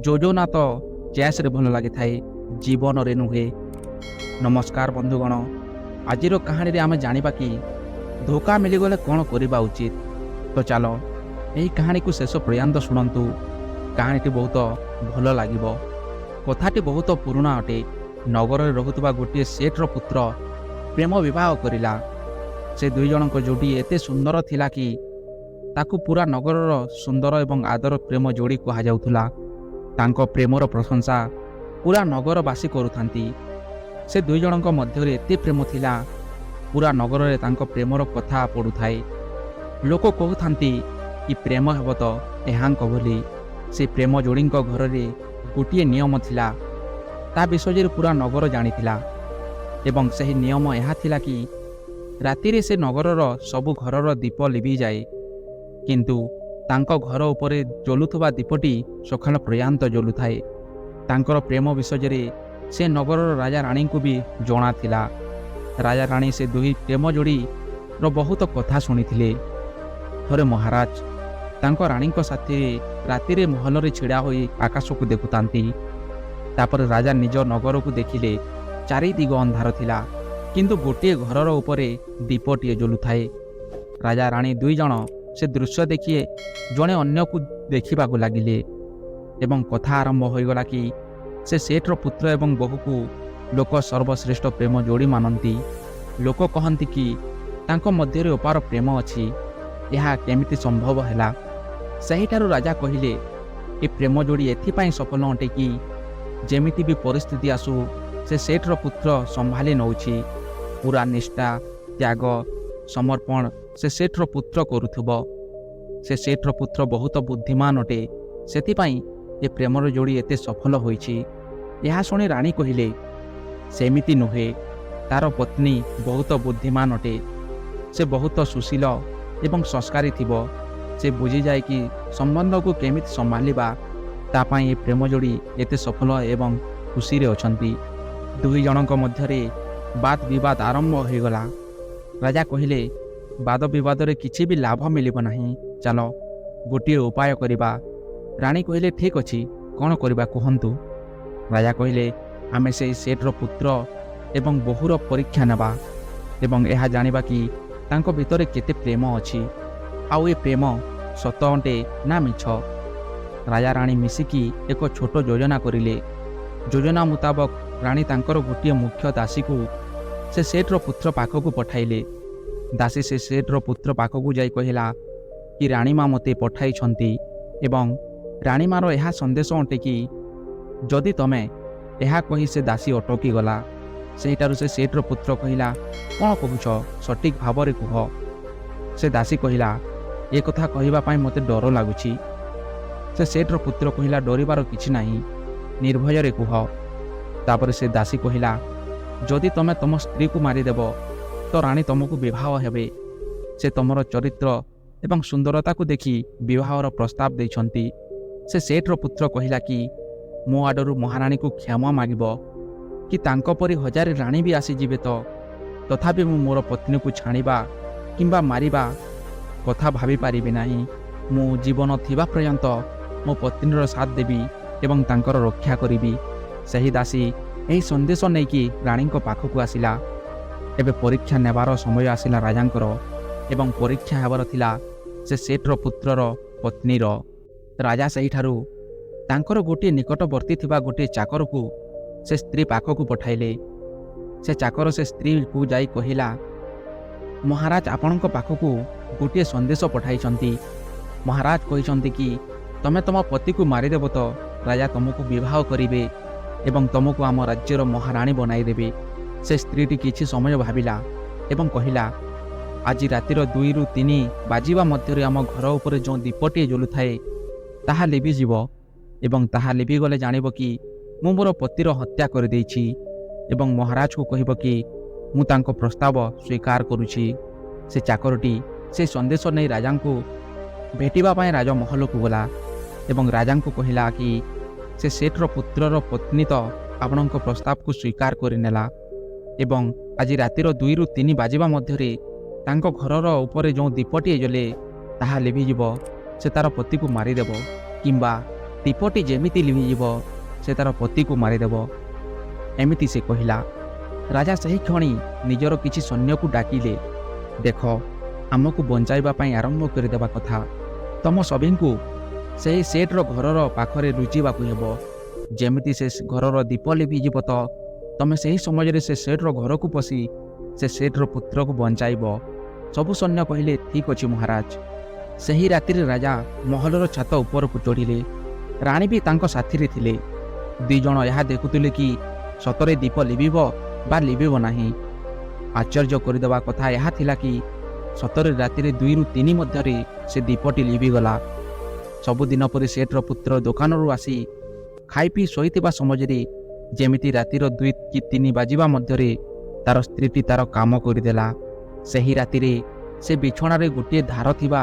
ଯୋଜନା ତ ଚେସ୍ରେ ଭଲ ଲାଗିଥାଏ, ଜୀବନରେ ନୁହେଁ। ନମସ୍କାର ବନ୍ଧୁଗଣ, ଆଜିର କାହାଣୀରେ ଆମେ ଜାଣିବା କି ଧୋକା ମିଳିଗଲେ କ'ଣ କରିବା ଉଚିତ। ତ ଚାଲ, ଏହି କାହାଣୀକୁ ଶେଷ ପର୍ଯ୍ୟନ୍ତ ଶୁଣନ୍ତୁ। କାହାଣୀଟି ବହୁତ ଭଲ ଲାଗିବ। କଥାଟି ବହୁତ ପୁରୁଣା ଅଟେ। ନଗରରେ ରହୁଥିବା ଗୋଟିଏ ସେଠର ପୁତ୍ର ପ୍ରେମ ବିବାହ କରିଲା। ସେ ଦୁଇ ଜଣଙ୍କ ଯୋଡ଼ି ଏତେ ସୁନ୍ଦର ଥିଲା କି ତାକୁ ପୁରା ନଗରର ସୁନ୍ଦର ଏବଂ ଆଦର ପ୍ରେମ ଯୋଡ଼ି କୁହାଯାଉଥିଲା। ତାଙ୍କ ପ୍ରେମର ପ୍ରଶଂସା ପୁରା ନଗରବାସୀ କରୁଥାନ୍ତି। ସେ ଦୁଇ ଜଣଙ୍କ ମଧ୍ୟରେ ଏତେ ପ୍ରେମ ଥିଲା, ପୁରା ନଗରରେ ତାଙ୍କ ପ୍ରେମର କଥା ପଡ଼ୁଥାଏ। ଲୋକ କହୁଥାନ୍ତି କି ପ୍ରେମ ହେବ ତ ଏହାଙ୍କ ଭଳି। ସେ ପ୍ରେମ ଯୋଡ଼ିଙ୍କ ଘରରେ ଗୋଟିଏ ନିୟମ ଥିଲା, ତା ବିଷୟରେ ପୁରା ନଗର ଜାଣିଥିଲା ଏବଂ ସେହି ନିୟମ ଏହା ଥିଲା କି ରାତିରେ ସେ ନଗରର ସବୁ ଘରର ଦୀପ ଲିଭିଯାଏ, କିନ୍ତୁ ତାଙ୍କ ଘର ଉପରେ ଜଳୁଥିବା ଦୀପଟି ସକାଳ ପର୍ଯ୍ୟନ୍ତ ଜଳୁଥାଏ। ତାଙ୍କର ପ୍ରେମ ବିଷୟରେ ସେ ନଗରର ରାଜା ରାଣୀଙ୍କୁ ବି ଜଣା ଥିଲା। ରାଜା ରାଣୀ ସେ ଦୁଇ ପ୍ରେମ ଯୋଡ଼ିର ବହୁତ କଥା ଶୁଣିଥିଲେ। ଥରେ ମହାରାଜ ତାଙ୍କ ରାଣୀଙ୍କ ସାଥିରେ ରାତିରେ ମହଲରେ ଛିଡ଼ା ହୋଇ ଆକାଶକୁ ଦେଖୁଥାନ୍ତି। ତାପରେ ରାଜା ନିଜ ନଗରକୁ ଦେଖିଲେ। ଚାରିଦିଗ ଅନ୍ଧାର ଥିଲା, କିନ୍ତୁ ଗୋଟିଏ ଘରର ଉପରେ ଦୀପଟିଏ ଜଳୁଥାଏ। ରାଜା ରାଣୀ ଦୁଇ ଜଣ ସେ ଦୃଶ୍ୟ ଦେଖି ଜଣେ ଅନ୍ୟକୁ ଦେଖିବାକୁ ଲାଗିଲେ ଏବଂ କଥା ଆରମ୍ଭ ହୋଇଗଲା କି ସେ ସେଠର ପୁତ୍ର ଏବଂ ବୋହୂକୁ ଲୋକ ସର୍ବଶ୍ରେଷ୍ଠ ପ୍ରେମ ଯୋଡ଼ି ମାନନ୍ତି। ଲୋକ କହନ୍ତି କି ତାଙ୍କ ମଧ୍ୟରେ ଅପାର ପ୍ରେମ ଅଛି। ଏହା କେମିତି ସମ୍ଭବ ହେଲା? ସେହିଠାରୁ ରାଜା କହିଲେ, ଏ ପ୍ରେମ ଯୋଡ଼ି ଏଥିପାଇଁ ସଫଳ ଅଟେ କି ଯେମିତି ବି ପରିସ୍ଥିତି ଆସୁ, ସେ ସେଠର ପୁତ୍ର ସମ୍ଭାଳି ନେଉଛି। ପୁରା ନିଷ୍ଠା, ତ୍ୟାଗ, ସମର୍ପଣ ସେ ସେଠର ପୁତ୍ର କରୁଥିବ। ସେ ସେଠର ପୁତ୍ର ବହୁତ ବୁଦ୍ଧିମାନ ଅଟେ। ସେଥିପାଇଁ ଏ ପ୍ରେମର ଯୋଡ଼ି ଏତେ ସଫଳ ହୋଇଛି। ଏହା ଶୁଣି ରାଣୀ କହିଲେ, ସେମିତି ନୁହେଁ, ତାର ପତ୍ନୀ ବହୁତ ବୁଦ୍ଧିମାନ ଅଟେ। ସେ ବହୁତ ସୁଶୀଲ ଏବଂ ସଂସ୍କାରୀ ଥିବ। ସେ ବୁଝିଯାଏ କି ସମ୍ବନ୍ଧକୁ କେମିତି ସମ୍ଭାଳିବା। ତା ପାଇଁ ଏ ପ୍ରେମ ଯୋଡ଼ି ଏତେ ସଫଳ ଏବଂ ଖୁସିରେ ଅଛନ୍ତି। ଦୁଇ ଜଣଙ୍କ ମଧ୍ୟରେ ବାଦ ବିବାଦ ଆରମ୍ଭ ହୋଇଗଲା। ରାଜା କହିଲେ, ବାଦ ବିବାଦରେ କିଛି ବି ଲାଭ ମିଳିବ ନାହିଁ। ଚାଲ, ଗୋଟିଏ ଉପାୟ କରିବା। ରାଣୀ କହିଲେ, ଠିକ୍ ଅଛି, କ'ଣ କରିବା କୁହନ୍ତୁ। ରାଜା କହିଲେ, ଆମେ ସେହି ସେଠର ପୁତ୍ର ଏବଂ ବୋହୂର ପରୀକ୍ଷା ନେବା ଏବଂ ଏହା ଜାଣିବା କି ତାଙ୍କ ଭିତରେ କେତେ ପ୍ରେମ ଅଛି, ଆଉ ଏ ପ୍ରେମ ସତ ଅଟେ ନା ମିଛ। ରାଜା ରାଣୀ ମିଶିକି ଏକ ଛୋଟ ଯୋଜନା କରିଲେ। ଯୋଜନା ମୁତାବକ ରାଣୀ ତାଙ୍କର ଗୋଟିଏ ମୁଖ୍ୟ ଦାସୀକୁ ସେ ସେଠର ପୁତ୍ର ପାଖକୁ ପଠାଇଲେ। ଦାସୀ ସେ ସେଠର ପୁତ୍ର ପାଖକୁ ଯାଇ କହିଲା କି ରାଣୀମା ମୋତେ ପଠାଇଛନ୍ତି ଏବଂ ରାଣୀମାର ଏହା ସନ୍ଦେଶ ଅଟେ କି ଯଦି ତମେ, ଏହା କହି ସେ ଦାସୀ ଅଟକି ଗଲା। ସେହିଠାରୁ ସେ ସେଠର ପୁତ୍ର କହିଲା, କ'ଣ କହୁଛ, ସଠିକ୍ ଭାବରେ କୁହ। ସେ ଦାସୀ କହିଲା, ଏ କଥା କହିବା ପାଇଁ ମୋତେ ଡର ଲାଗୁଛି। ସେ ସେଠର ପୁତ୍ର କହିଲା, ଡରିବାର କିଛି ନାହିଁ, ନିର୍ଭୟରେ କୁହ। ତାପରେ ସେ ଦାସୀ କହିଲା, ଯଦି ତମେ ତମ ସ୍ତ୍ରୀକୁ ମାରିଦେବ ତ ରାଣୀ ତମକୁ ବିବାହ ହେବେ। ସେ ତମର ଚରିତ୍ର ଏବଂ ସୁନ୍ଦରତାକୁ ଦେଖି ବିବାହର ପ୍ରସ୍ତାବ ଦେଇଛନ୍ତି। ସେ ସେଠର ପୁତ୍ର କହିଲା କି ମୋ ଆଡ଼ରୁ ମହାରାଣୀକୁ କ୍ଷମା ମାଗିବ କି ତାଙ୍କ ପରି ହଜାରେ ରାଣୀ ବି ଆସିଯିବେ ତ ତଥାପି ମୁଁ ମୋର ପତ୍ନୀକୁ ଛାଣିବା କିମ୍ବା ମାରିବା କଥା ଭାବିପାରିବି ନାହିଁ। ମୁଁ ଜୀବନ ଥିବା ପର୍ଯ୍ୟନ୍ତ ମୋ ପତ୍ନୀର ସାଥ ଦେବି ଏବଂ ତାଙ୍କର ରକ୍ଷା କରିବି। ସେହି ଦାସୀ ଏହି ସନ୍ଦେଶ ନେଇକି ରାଣୀଙ୍କ ପାଖକୁ ଆସିଲା। ଏବେ ପରୀକ୍ଷା ନେବାର ସମୟ ଆସିଲା ରାଜାଙ୍କର ଏବଂ ପରୀକ୍ଷା ହେବାର ଥିଲା ସେ ସେଠର ପୁତ୍ରର ପତ୍ନୀର। ରାଜା ସେହିଠାରୁ ତାଙ୍କର ଗୋଟିଏ ନିକଟବର୍ତ୍ତୀ ଥିବା ଗୋଟିଏ ଚାକରକୁ ସେ ସ୍ତ୍ରୀ ପାଖକୁ ପଠାଇଲେ। ସେ ଚାକର ସେ ସ୍ତ୍ରୀକୁ ଯାଇ କହିଲା, ମହାରାଜ ଆପଣଙ୍କ ପାଖକୁ ଗୋଟିଏ ସନ୍ଦେଶ ପଠାଇଛନ୍ତି। ମହାରାଜ କହିଛନ୍ତି କି ତମେ ତମ ପତିକୁ ମାରିଦେବ ତ ରାଜା ତମକୁ ବିବାହ କରିବେ ଏବଂ ତମକୁ ଆମ ରାଜ୍ୟର ମହାରାଣୀ ବନାଇଦେବେ। ସେ ସ୍ତ୍ରୀଟି କିଛି ସମୟ ଭାବିଲା ଏବଂ କହିଲା, ଆଜି ରାତିର 2ରୁ 3 ବାଜିବା ମଧ୍ୟରେ ଆମ ଘର ଉପରେ ଯେଉଁ ଦୀପଟିଏ ଜଳୁଥାଏ, ତାହା ଲିଭିଯିବ ଏବଂ ତାହା ଲିଭିଗଲେ ଜାଣିବ କି ମୁଁ ମୋର ପତିର ହତ୍ୟା କରିଦେଇଛି ଏବଂ ମହାରାଜକୁ କହିବ କି ମୁଁ ତାଙ୍କ ପ୍ରସ୍ତାବ ସ୍ୱୀକାର କରୁଛି। ସେ ଚାକରଟି ସେ ସନ୍ଦେଶ ନେଇ ରାଜାଙ୍କୁ ଭେଟିବା ପାଇଁ ରାଜମହଲକୁ ଗଲା ଏବଂ ରାଜାଙ୍କୁ କହିଲା କି ସେ ସେଠର ପୁତ୍ରର ପତ୍ନୀ ତ ଆପଣଙ୍କ ପ୍ରସ୍ତାବକୁ ସ୍ୱୀକାର କରିନେଲା ଏବଂ ଆଜି ରାତିର 2ରୁ 3 ବାଜିବା ମଧ୍ୟରେ ତାଙ୍କ ଘରର ଉପରେ ଯେଉଁ ଦୀପଟିଏ ଜଳେ, ତାହା ଲିଭିଯିବ। ସେ ତା'ର ପତିକୁ ମାରିଦେବ କିମ୍ବା ଦୀପଟି ଯେମିତି ଲିଭିଯିବ, ସେ ତା'ର ପତିକୁ ମାରିଦେବ, ଏମିତି ସେ କହିଲା। ରାଜା ସେହି କ୍ଷଣି ନିଜର କିଛି ସୈନ୍ୟକୁ ଡାକିଲେ, ଦେଖ, ଆମକୁ ବଞ୍ଚାଇବା ପାଇଁ ଆରମ୍ଭ କରିଦେବା କଥା। ତମ ସଭିଙ୍କୁ ସେହି ସେଠର ଘରର ପାଖରେ ଲୁଚିବାକୁ ହେବ। ଯେମିତି ସେ ଘରର ଦୀପ ଲିଭିଯିବ ତ ତମେ ସେହି ସମୟରେ ସେ ସେଠର ଘରକୁ ପଶି ସେ ସେଠର ପୁତ୍ରକୁ ବଞ୍ଚାଇବ। ସବୁ ସୈନ୍ୟ କହିଲେ, ଠିକ୍ ଅଛି ମହାରାଜ। ସେହି ରାତିରେ ରାଜା ମହଲର ଛାତ ଉପରକୁ ଚଢ଼ିଲେ। ରାଣୀ ବି ତାଙ୍କ ସାଥିରେ ଥିଲେ। ଦୁଇ ଜଣ ଏହା ଦେଖୁଥିଲେ କି ସତରେ ଦୀପ ଲିଭିବ ବା ଲିଭିବ ନାହିଁ। ଆଶ୍ଚର୍ଯ୍ୟ କରିଦେବା କଥା ଏହା ଥିଲା କି ସତରେ ରାତିରେ 2ରୁ 3 ମଧ୍ୟରେ ସେ ଦୀପଟି ଲିଭିଗଲା। ସବୁଦିନ ପରି ସେଠର ପୁତ୍ର ଦୋକାନରୁ ଆସି ଖାଇ ପିଇ ଶୋଇଥିବା ସମୟରେ ଯେମିତି ରାତିର 2 କି 3 ବାଜିବା ମଧ୍ୟରେ ତାର ସ୍ତ୍ରୀଟି ତାର କାମ କରିଦେଲା। ସେହି ରାତିରେ ସେ ବିଛଣାରେ ଗୋଟିଏ ଧାର ଥିବା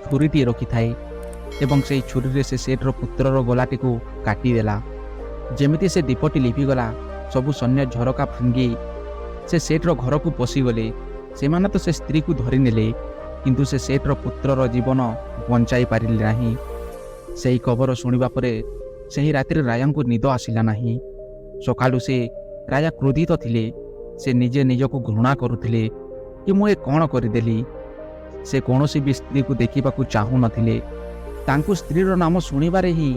ଛୁରୀଟିଏ ରଖିଥାଏ ଏବଂ ସେହି ଛୁରୀରେ ସେ ସେଠର ପୁତ୍ରର ଗଲାଟିକୁ କାଟିଦେଲା। ଯେମିତି ସେ ଦୀପଟି ଲିଭିଗଲା, ସବୁ ସୈନ୍ୟ ଝରକା ଭାଙ୍ଗି ସେ ସେଠର ଘରକୁ ପଶିଗଲେ। ସେମାନେ ତ ସେ ସ୍ତ୍ରୀକୁ ଧରିନେଲେ, କିନ୍ତୁ ସେ ସେଠର ପୁତ୍ରର ଜୀବନ ବଞ୍ଚାଇ ପାରିଲେ ନାହିଁ। ସେହି ଖବର ଶୁଣିବା ପରେ ସେହି ରାତିରେ ରାଜାଙ୍କୁ ନିଦ ଆସିଲା ନାହିଁ। ସକାଳୁ ସେ ରାଜା କ୍ରୋଧିତ ଥିଲେ। ସେ ନିଜେ ନିଜକୁ ଘୃଣା କରୁଥିଲେ କି ମୁଁ ଏ କ'ଣ କରିଦେଲି। ସେ କୌଣସି ବି ସ୍ତ୍ରୀକୁ ଦେଖିବାକୁ ଚାହୁଁନଥିଲେ। ତାଙ୍କୁ ସ୍ତ୍ରୀର ନାମ ଶୁଣିବାରେ ହିଁ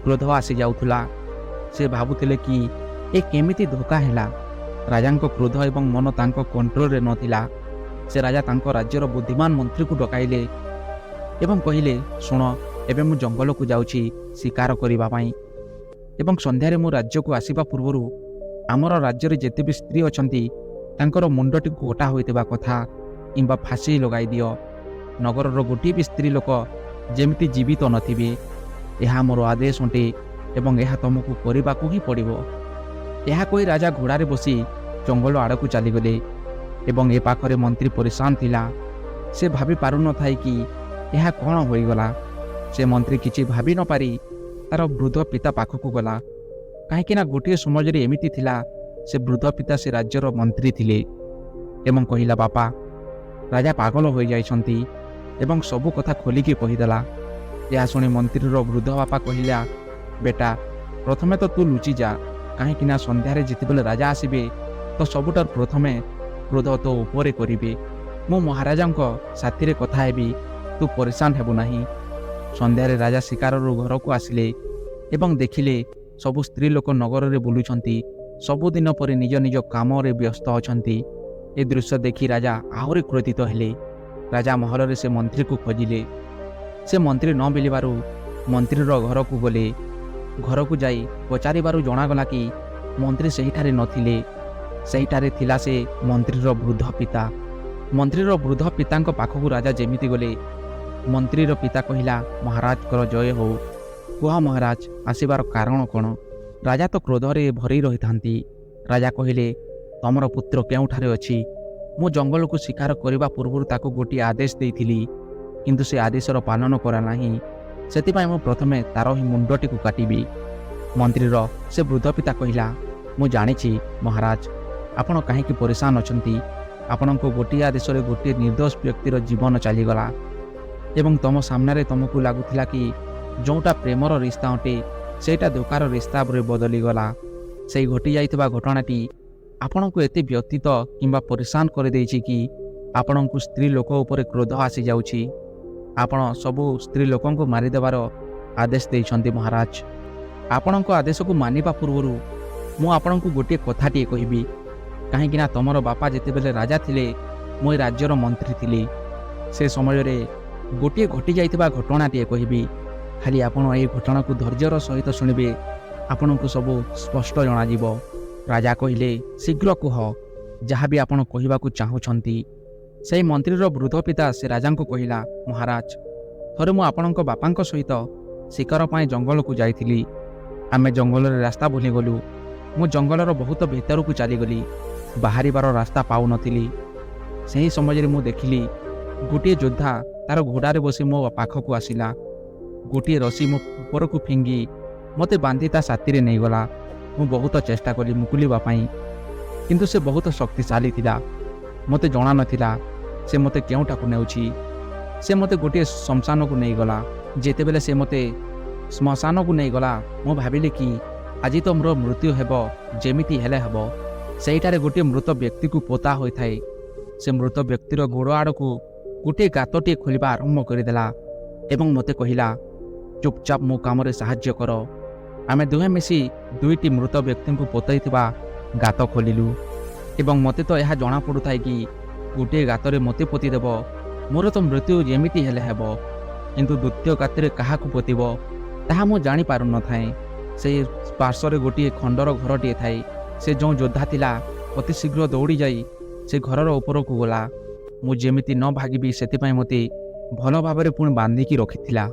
କ୍ରୋଧ ଆସିଯାଉଥିଲା। ସେ ଭାବୁଥିଲେ କି ଏ କେମିତି ଧୋକା ହେଲା। ରାଜାଙ୍କ କ୍ରୋଧ ଏବଂ ମନ ତାଙ୍କ କଣ୍ଟ୍ରୋଲରେ ନଥିଲା। ସେ ରାଜା ତାଙ୍କ ରାଜ୍ୟର ବୁଦ୍ଧିମାନ ମନ୍ତ୍ରୀକୁ ଡକାଇଲେ ଏବଂ କହିଲେ, ଶୁଣ, ଏବେ ମୁଁ ଜଙ୍ଗଲକୁ ଯାଉଛି ଶିକାର କରିବା ପାଇଁ ଏବଂ ସନ୍ଧ୍ୟାରେ ମୁଁ ରାଜ୍ୟକୁ ଆସିବା ପୂର୍ବରୁ ଆମର ରାଜ୍ୟରେ ଯେତେ ବି ସ୍ତ୍ରୀ ଅଛନ୍ତି, ତାଙ୍କର ମୁଣ୍ଡଟିକୁ କଟା ହୋଇଥିବା କଥା କିମ୍ବା ଫାଶୀ ଲଗାଇ ଦିଅ। ନଗରର ଗୋଟିଏ ବି ସ୍ତ୍ରୀ ଲୋକ ଯେମିତି ଜୀବିତ ନଥିବେ। ଏହା ମୋର ଆଦେଶ ଅଟେ ଏବଂ ଏହା ତୁମକୁ କରିବାକୁ ହିଁ ପଡ଼ିବ। ଏହା କହି ରାଜା ଘୋଡ଼ାରେ ବସି ଜଙ୍ଗଲ ଆଡ଼କୁ ଚାଲିଗଲେ ଏବଂ ଏ ପାଖରେ ମନ୍ତ୍ରୀ ପରିଶାନ ଥିଲା। ସେ ଭାବି ପାରୁନଥାଏ କି ଏହା କ'ଣ ହୋଇଗଲା। ସେ ମନ୍ତ୍ରୀ କିଛି ଭାବି ନପାରି ତାର ବୃଦ୍ଧ ପିତା ପାଖକୁ ଗଲା, କାହିଁକିନା ଗୋଟିଏ ସମାଜରେ ଏମିତି ଥିଲା, ସେ ବୃଦ୍ଧ ପିତା ସେ ରାଜ୍ୟର ମନ୍ତ୍ରୀ ଥିଲେ ଏବଂ କହିଲା, ବାପା, ରାଜା ପାଗଳ ହୋଇଯାଇଛନ୍ତି ଏବଂ ସବୁ କଥା ଖୋଲିକି କହିଦେଲା। ଏହା ଶୁଣି ମନ୍ତ୍ରୀର ବୃଦ୍ଧ ବାପା କହିଲା, ବେଟା, ପ୍ରଥମେ ତ ତୁ ଲୁଚି ଯା, କାହିଁକିନା ସନ୍ଧ୍ୟାରେ ଯେତେବେଳେ ରାଜା ଆସିବେ ତ ସବୁଠାରୁ ପ୍ରଥମେ କ୍ରୋଧ ତୋ ଉପରେ କରିବେ। ମୁଁ ମହାରାଜାଙ୍କ ସାଥିରେ କଥା ହେବି, ତୁ ପରିଶାନ ହେବୁ ନାହିଁ। ସନ୍ଧ୍ୟାରେ ରାଜା ଶିକାରରୁ ଘରକୁ ଆସିଲେ ଏବଂ ଦେଖିଲେ ସବୁ ସ୍ତ୍ରୀ ଲୋକ ନଗରରେ ବୁଲୁଛନ୍ତି, ସବୁଦିନ ପରି ନିଜ ନିଜ କାମରେ ବ୍ୟସ୍ତ ଅଛନ୍ତି। ଏ ଦୃଶ୍ୟ ଦେଖି ରାଜା ଆହୁରି କ୍ରୋଧିତ ହେଲେ। ରାଜା ମହଲରେ ସେ ମନ୍ତ୍ରୀକୁ ଖୋଜିଲେ। ସେ ମନ୍ତ୍ରୀ ନ ମିଳିବାରୁ ମନ୍ତ୍ରୀର ଘରକୁ ଗଲେ। ଘରକୁ ଯାଇ ପଚାରିବାରୁ ଜଣାଗଲା କି ମନ୍ତ୍ରୀ ସେହିଠାରେ ନଥିଲେ। ସେହିଠାରେ ଥିଲା ସେ ମନ୍ତ୍ରୀର ବୃଦ୍ଧ ପିତା। ମନ୍ତ୍ରୀର ବୃଦ୍ଧ ପିତାଙ୍କ ପାଖକୁ ରାଜା ଯେମିତି ଗଲେ, ମନ୍ତ୍ରୀର ପିତା କହିଲା, ମହାରାଜଙ୍କର ଜୟ ହଉ। କୁହ ମହାରାଜ, ଆସିବାର କାରଣ କ'ଣ? ରାଜା ତ କ୍ରୋଧରେ ଭରି ରହିଥାନ୍ତି। ରାଜା କହିଲେ, ତମର ପୁତ୍ର କେଉଁଠାରେ ଅଛି? ମୁଁ ଜଙ୍ଗଲକୁ ଶିକାର କରିବା ପୂର୍ବରୁ ତାକୁ ଗୋଟିଏ ଆଦେଶ ଦେଇଥିଲି, କିନ୍ତୁ ସେ ଆଦେଶର ପାଳନ କରା ନାହିଁ। ସେଥିପାଇଁ ମୁଁ ପ୍ରଥମେ ତାର ହିଁ ମୁଣ୍ଡଟିକୁ କାଟିବି। ମନ୍ତ୍ରୀର ସେ ବୃଦ୍ଧ ପିତା କହିଲା, ମୁଁ ଜାଣିଛି ମହାରାଜ, ଆପଣ କାହିଁକି ପରିଶାନ ଅଛନ୍ତି। ଆପଣଙ୍କ ଗୋଟିଏ ଆଦେଶରେ ଗୋଟିଏ ନିର୍ଦ୍ଦୋଷ ବ୍ୟକ୍ତିର ଜୀବନ ଚାଲିଗଲା ଏବଂ ତମ ସାମ୍ନାରେ ତମକୁ ଲାଗୁଥିଲା କି ଯେଉଁଟା ପ୍ରେମର ରିସ୍ତା ଅଟେ, ସେଇଟା ଧୋକାର ରିସ୍ତାରେ ବଦଳିଗଲା। ସେଇ ଘଟିଯାଇଥିବା ଘଟଣାଟି ଆପଣଙ୍କୁ ଏତେ ବ୍ୟଥିତ କିମ୍ବା ପରିଶାନ କରିଦେଇଛି କି ଆପଣଙ୍କୁ ସ୍ତ୍ରୀ ଲୋକ ଉପରେ କ୍ରୋଧ ଆସିଯାଉଛି। ଆପଣ ସବୁ ସ୍ତ୍ରୀ ଲୋକଙ୍କୁ ମାରିଦେବାର ଆଦେଶ ଦେଇଛନ୍ତି। ମହାରାଜ, ଆପଣଙ୍କ ଆଦେଶକୁ ମାନିବା ପୂର୍ବରୁ ମୁଁ ଆପଣଙ୍କୁ ଗୋଟିଏ କଥାଟିଏ କହିବି, କାହିଁକିନା ତମର ବାପା ଯେତେବେଳେ ରାଜା ଥିଲେ, ମୁଁ ଏ ରାଜ୍ୟର ମନ୍ତ୍ରୀ ଥିଲି। ସେ ସମୟରେ ଗୋଟିଏ ଘଟିଯାଇଥିବା ଘଟଣାଟିଏ କହିବି। ଖାଲି ଆପଣ ଏହି ଘଟଣାକୁ ଧୈର୍ଯ୍ୟର ସହିତ ଶୁଣିବେ, ଆପଣଙ୍କୁ ସବୁ ସ୍ପଷ୍ଟ ଜଣାଯିବ। ରାଜା କହିଲେ, ଶୀଘ୍ର କୁହ ଯାହା ବି ଆପଣ କହିବାକୁ ଚାହୁଁଛନ୍ତି। ସେହି ମନ୍ତ୍ରୀର ବୃଦ୍ଧ ପିତା ସେ ରାଜାଙ୍କୁ କହିଲା, ମହାରାଜ, ଥରେ ମୁଁ ଆପଣଙ୍କ ବାପାଙ୍କ ସହିତ ଶିକାର ପାଇଁ ଜଙ୍ଗଲକୁ ଯାଇଥିଲି। ଆମେ ଜଙ୍ଗଲରେ ରାସ୍ତା ଭୁଲିଗଲୁ। ମୁଁ ଜଙ୍ଗଲର ବହୁତ ଭିତରକୁ ଚାଲିଗଲି, ବାହାରିବାର ରାସ୍ତା ପାଉନଥିଲି। ସେହି ସମୟରେ ମୁଁ ଦେଖିଲି ଗୋଟିଏ ଯୋଦ୍ଧା ତାର ଘୋଡ଼ାରେ ବସି ମୋ ପାଖକୁ ଆସିଲା। ଗୋଟିଏ ରସି ମୋ ଉପରକୁ ଫିଙ୍ଗି ମୋତେ ବାନ୍ଧି ତା ସାଥିରେ ନେଇଗଲା। ମୁଁ ବହୁତ ଚେଷ୍ଟା କଲି ମୁକୁଳିବା ପାଇଁ, କିନ୍ତୁ ସେ ବହୁତ ଶକ୍ତିଶାଳୀ ଥିଲା। ମୋତେ ଜଣା ନଥିଲା ସେ ମୋତେ କେଉଁଠାକୁ ନେଉଛି। ସେ ମୋତେ ଗୋଟିଏ ଶ୍ମଶାନକୁ ନେଇଗଲା। ଯେତେବେଳେ ସେ ମୋତେ ଶ୍ମଶାନକୁ ନେଇଗଲା। ମୁଁ ଭାବିଲି କି ଆଜି ତ ମୋର ମୃତ୍ୟୁ ହେବ, ଯେମିତି ହେଲେ ହେବ। ସେଇଠାରେ ଗୋଟିଏ ମୃତ ବ୍ୟକ୍ତିକୁ ପୋତା ହୋଇଥାଏ। ସେ ମୃତ ବ୍ୟକ୍ତିର ଗୋଡ଼ ଆଡ଼କୁ ଗୋଟିଏ ଗାତଟିଏ ଖୋଲିବା ଆରମ୍ଭ କରିଦେଲା ଏବଂ ମୋତେ କହିଲା, "ଚୁପଚାପ ମୋ କାମରେ ସାହାଯ୍ୟ କର।" ଆମେ ଦୁହେଁ ମିଶି ଦୁଇଟି ମୃତ ବ୍ୟକ୍ତିଙ୍କୁ ପୋତାଇଥିବା ଗାତ ଖୋଲିଲୁ ଏବଂ ମୋତେ ତ ଏହା ଜଣାପଡ଼ୁଥାଏ କି ଗୋଟିଏ ଗାତରେ ମୋତେ ପୋତିଦେବ, ମୋର ତ ମୃତ୍ୟୁ ଯେମିତି ହେଲେ ହେବ। କିନ୍ତୁ ଦ୍ୱିତୀୟ ଗାତରେ କାହାକୁ ପୋତିବ, ତାହା ମୁଁ ଜାଣିପାରୁନଥାଏ। ସେଇ ପାର୍ଶ୍ୱରେ ଗୋଟିଏ ଖଣ୍ଡର ଘରଟିଏ ଥାଏ। ସେ ଯେଉଁ ଯୋଦ୍ଧା ଥିଲା, ଅତି ଶୀଘ୍ର ଦୌଡ଼ି ଯାଇ ସେ ଘରର ଉପରକୁ ଗଲା। ମୁଁ ଯେମିତି ନ ଭାଗିବି, ସେଥିପାଇଁ ମୋତେ ଭଲ ଭାବରେ ପୁଣି ବାନ୍ଧିକି ରଖିଥିଲା।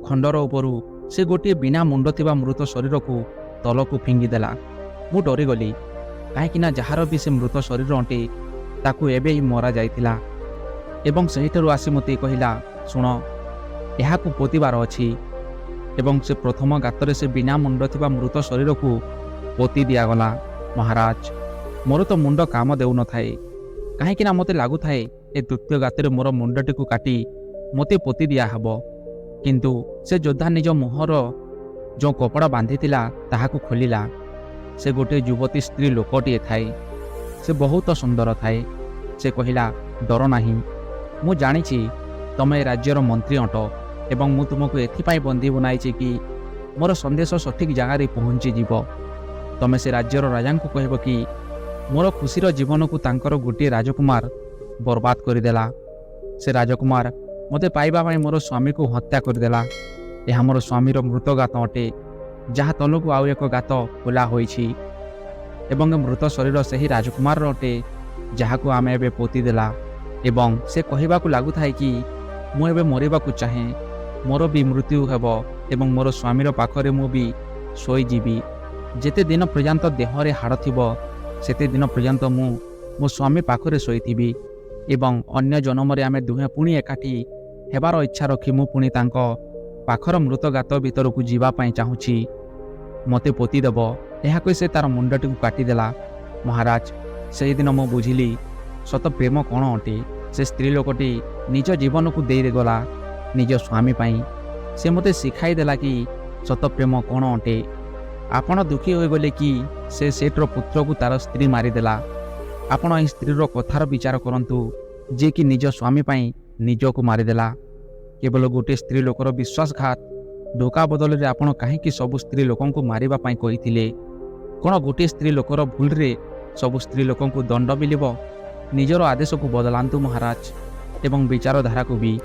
ଖଣ୍ଡର ଉପରୁ ସେ ଗୋଟିଏ ବିନା ମୁଣ୍ଡ ଥିବା ମୃତ ଶରୀରକୁ ତଳକୁ ଫିଙ୍ଗିଦେଲା। ମୁଁ ଡରିଗଲି, କାହିଁକିନା ଯାହାର ବି ସେ ମୃତ ଶରୀର ଅଟେ, ତାକୁ ଏବେ ହିଁ ମରାଯାଇଥିଲା। ଏବଂ ସେହିଠାରୁ ଆସି ମୋତେ କହିଲା, "ଶୁଣ, ଏହାକୁ ପୋତିବାର ଅଛି।" ଏବଂ ସେ ପ୍ରଥମ ଗାତରେ ସେ ବିନା ମୁଣ୍ଡ ଥିବା ମୃତ ଶରୀରକୁ ପୋତି ଦିଆଗଲା। ମହାରାଜ, ମୋର ତ ମୁଣ୍ଡ କାମ ଦେଉନଥାଏ, କାହିଁକିନା ମୋତେ ଲାଗୁଥାଏ ଏ ଦ୍ୱିତୀୟ ଗାତରେ ମୋର ମୁଣ୍ଡଟିକୁ କାଟି ମୋତେ ପୋତି ଦିଆହେବ। କିନ୍ତୁ ସେ ଯୋଦ୍ଧା ନିଜ ମୁହଁର ଯେଉଁ କପଡ଼ା ବାନ୍ଧିଥିଲା, ତାହାକୁ ଖୋଲିଲା। ସେ ଗୋଟିଏ ଯୁବତୀ ସ୍ତ୍ରୀ ଲୋକଟିଏ ଥାଏ। ସେ ବହୁତ ସୁନ୍ଦର ଥାଏ। ସେ କହିଲା, "ଡର ନାହିଁ। ମୁଁ ଜାଣିଛି ତମେ ଏ ରାଜ୍ୟର ମନ୍ତ୍ରୀ ଅଟ ଏବଂ ମୁଁ ତୁମକୁ ଏଥିପାଇଁ ବନ୍ଦୀ ବନାଇଛି କି ମୋର ସନ୍ଦେଶ ସଠିକ୍ ଜାଗାରେ ପହଞ୍ଚିଯିବ। ତମେ ସେ ରାଜ୍ୟର ରାଜାଙ୍କୁ କହିବ କି ମୋର ଖୁସିର ଜୀବନକୁ ତାଙ୍କର ଗୋଟିଏ ରାଜକୁମାର ବର୍ବାଦ କରିଦେଲା। ସେ ରାଜକୁମାର ମୋତେ ପାଇବା ପାଇଁ ମୋର ସ୍ୱାମୀକୁ ହତ୍ୟା କରିଦେଲା। ଏହା ମୋର ସ୍ୱାମୀର ମୃତ ଗାତ ଅଟେ, ଯାହା ତଳକୁ ଆଉ ଏକ ଗାତ ଖୋଲା ହୋଇଛି ଏବଂ ଏ ମୃତ ଶରୀର ସେହି ରାଜକୁମାରର ଅଟେ, ଯାହାକୁ ଆମେ ଏବେ ପୋତିଦେଲା।" ଏବଂ ସେ କହିବାକୁ ଲାଗୁଥାଏ କି ମୁଁ ଏବେ ମରିବାକୁ ଚାହେଁ, ମୋର ବି ମୃତ୍ୟୁ ହେବ ଏବଂ ମୋର ସ୍ୱାମୀର ପାଖରେ ମୁଁ ବି ଶୋଇଯିବି। ଯେତେ ଦିନ ପର୍ଯ୍ୟନ୍ତ ଦେହରେ ହାଡ଼ ଥିବ, ସେତେ ଦିନ ପର୍ଯ୍ୟନ୍ତ ମୁଁ ମୋ ସ୍ୱାମୀ ପାଖରେ ଶୋଇଥିବି ଏବଂ ଅନ୍ୟ ଜନ୍ମରେ ଆମେ ଦୁହେଁ ପୁଣି ଏକାଠି ହେବାର ଇଚ୍ଛା ରଖି ମୁଁ ପୁଣି ତାଙ୍କ ପାଖର ମୃତ ଗାତ ଭିତରକୁ ଯିବା ପାଇଁ ଚାହୁଁଛି। ମୋତେ ପୋତିଦେବ। ଏହା କହି ସେ ତାର ମୁଣ୍ଡଟିକୁ କାଟିଦେଲା। ମହାରାଜ, ସେହିଦିନ ମୁଁ ବୁଝିଲି ସତ ପ୍ରେମ କ'ଣ ଅଟେ। ସେ ସ୍ତ୍ରୀ ଲୋକଟି ନିଜ ଜୀବନକୁ ଦେଇଗଲା ନିଜ ସ୍ୱାମୀ ପାଇଁ। ସେ ମୋତେ ଶିଖାଇ ଦେଲା କି ସତ ପ୍ରେମ କ'ଣ ଅଟେ। ଆପଣ ଦୁଃଖୀ ହୋଇଗଲେ କି ସେ ସେଠର ପୁତ୍ରକୁ ତାର ସ୍ତ୍ରୀ ମାରିଦେଲା। ଆପଣ ଏହି ସ୍ତ୍ରୀର କଥାର ବିଚାର କରନ୍ତୁ, ଯିଏକି ନିଜ ସ୍ୱାମୀ ପାଇଁ ନିଜକୁ ମାରିଦେଲା। କେବଳ ଗୋଟିଏ ସ୍ତ୍ରୀ ଲୋକର ବିଶ୍ୱାସଘାତ, ଧୋକା ବଦଳରେ ଆପଣ କାହିଁକି ସବୁ ସ୍ତ୍ରୀ ଲୋକଙ୍କୁ ମାରିବା ପାଇଁ କହିଥିଲେ? କ'ଣ ଗୋଟିଏ ସ୍ତ୍ରୀ ଲୋକର ଭୁଲରେ ସବୁ ସ୍ତ୍ରୀ ଲୋକଙ୍କୁ ଦଣ୍ଡ ମିଳିବ? ନିଜର ଆଦେଶକୁ ବଦଳାନ୍ତୁ ମହାରାଜ, ଏବଂ ବିଚାରଧାରାକୁ ବି।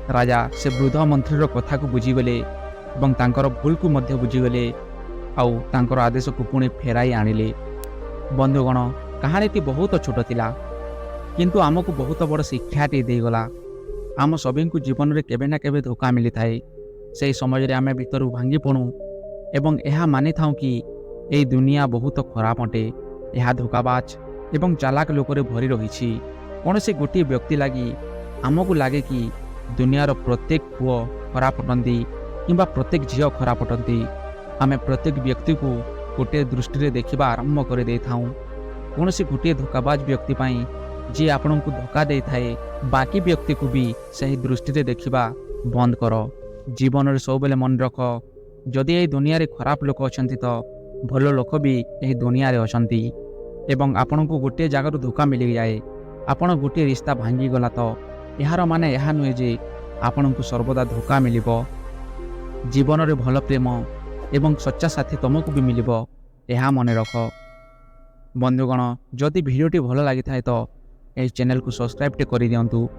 ରାଜା ସେ ବୃଦ୍ଧ ମନ୍ତ୍ରୀର କଥାକୁ ବୁଝିଗଲେ ଏବଂ ତାଙ୍କର ଭୁଲକୁ ମଧ୍ୟ ବୁଝିଗଲେ ଆଉ ତାଙ୍କର ଆଦେଶକୁ ପୁଣି ଫେରାଇ ଆଣିଲେ। ବନ୍ଧୁଗଣ, କାହାଣୀଟି ବହୁତ ଛୋଟ ଥିଲା, କିନ୍ତୁ ଆମକୁ ବହୁତ ବଡ଼ ଶିକ୍ଷାଟିଏ ଦେଇଗଲା। ଆମ ସଭିଙ୍କୁ ଜୀବନରେ କେବେ ନା କେବେ ଧୋକା ମିଳିଥାଏ। ସେହି ସମୟରେ ଆମେ ଭିତରୁ ଭାଙ୍ଗି ପଡ଼ୁ ଏବଂ ଏହା ମାନିଥାଉ କି ଏହି ଦୁନିଆ ବହୁତ ଖରାପ ଅଟେ। ଏହା ଧୋକାବାଜ ଏବଂ ଚାଲାକ ଲୋକରେ ଭରି ରହିଛି। କୌଣସି ଗୋଟିଏ ବ୍ୟକ୍ତି ଲାଗି ଆମକୁ ଲାଗେ କି ଦୁନିଆର ପ୍ରତ୍ୟେକ ପୁଅ ଖରାପ ଅଟନ୍ତି କିମ୍ବା ପ୍ରତ୍ୟେକ ଝିଅ ଖରାପ ଅଟନ୍ତି। ଆମେ ପ୍ରତ୍ୟେକ ବ୍ୟକ୍ତିକୁ ଗୋଟିଏ ଦୃଷ୍ଟିରେ ଦେଖିବା ଆରମ୍ଭ କରିଦେଇଥାଉଁ। କୌଣସି ଗୋଟିଏ ଧୋକାବାଜ ବ୍ୟକ୍ତି ପାଇଁ, ଯିଏ ଆପଣଙ୍କୁ ଧୋକା ଦେଇଥାଏ, ବାକି ବ୍ୟକ୍ତିକୁ ବି ସେହି ଦୃଷ୍ଟିରେ ଦେଖିବା ବନ୍ଦ କର। ଜୀବନରେ ସବୁବେଳେ ମନେ ରଖ, ଯଦି ଏହି ଦୁନିଆରେ ଖରାପ ଲୋକ ଅଛନ୍ତି ତ ଭଲ ଲୋକ ବି ଏହି ଦୁନିଆରେ ଅଛନ୍ତି। ଏବଂ ଆପଣଙ୍କୁ ଗୋଟିଏ ଜାଗାରୁ ଧୋକା ମିଳିଯାଏ, ଆପଣ ଗୋଟିଏ ରିସ୍ତା ଭାଙ୍ଗିଗଲା ତ ଏହାର ମାନେ ଏହା ନୁହେଁ ଯେ ଆପଣଙ୍କୁ ସର୍ବଦା ଧୋକା ମିଳିବ। ଜୀବନରେ ଭଲ ପ୍ରେମ ଏବଂ ସଚ୍ଚା ସାଥୀ ତୁମକୁ ବି ମିଳିବ, ଏହା ମନେ ରଖ। ବନ୍ଧୁଗଣ, ଯଦି ଭିଡ଼ିଓଟି ଭଲ ଲାଗିଥାଏ ତ ଏହି ଚ୍ୟାନେଲକୁ ସବସ୍କ୍ରାଇବ୍ କରିଦିଅନ୍ତୁ।